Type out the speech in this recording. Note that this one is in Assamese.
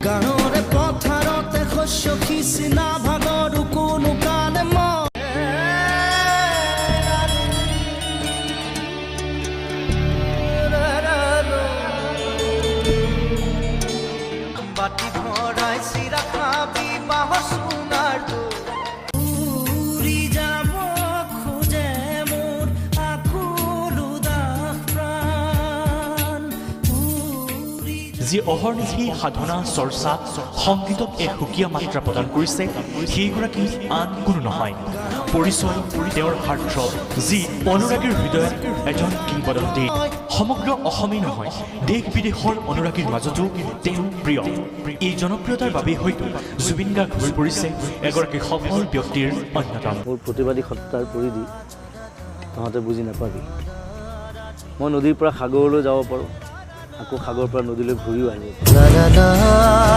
গাঁৱৰে পথাৰতে শস্য সিঁচি নাভাগৰো কোনো কালে মই। বাটি ভৰাই চিৰা খাবি বাঁহৰ চুঙাৰ উৰি যাব খোজে মোৰ আকুল উদাস প্ৰাণ উৰি যি অহৰ্নিশি সাধনা, চৰ্চা, সংগীতক এক সুকীয়া মাত্ৰা প্ৰদান কৰিছে, সেইগৰাকী আন কোনো নহয়, পৰিচয় তেওঁৰ হাৰ্টথ্ৰব, যি অনুৰাগীৰ হৃদয়ত এজন কিংবদন্তী। সমগ্ৰ অসমেই নহয়, দেশ বিদেশৰ অনুৰাগীৰ মাজতো তেওঁ প্ৰিয়। এই জনপ্ৰিয়তাৰ বাবেই হয়তো জুবিন গাৰ্গ হৈ পৰিছে এগৰাকী সফল ব্যক্তিৰ অন্যতম। মোৰ প্ৰতিবাদী সত্তাৰ পৰিধি তহঁতে বুজি নাপাবি। মই নদীৰ পৰা সাগৰলৈ যাব পাৰোঁ, আকৌ সাগৰৰ পৰা নদীলৈ ঘূৰিও আহিব পাৰোঁ। লা লা লা।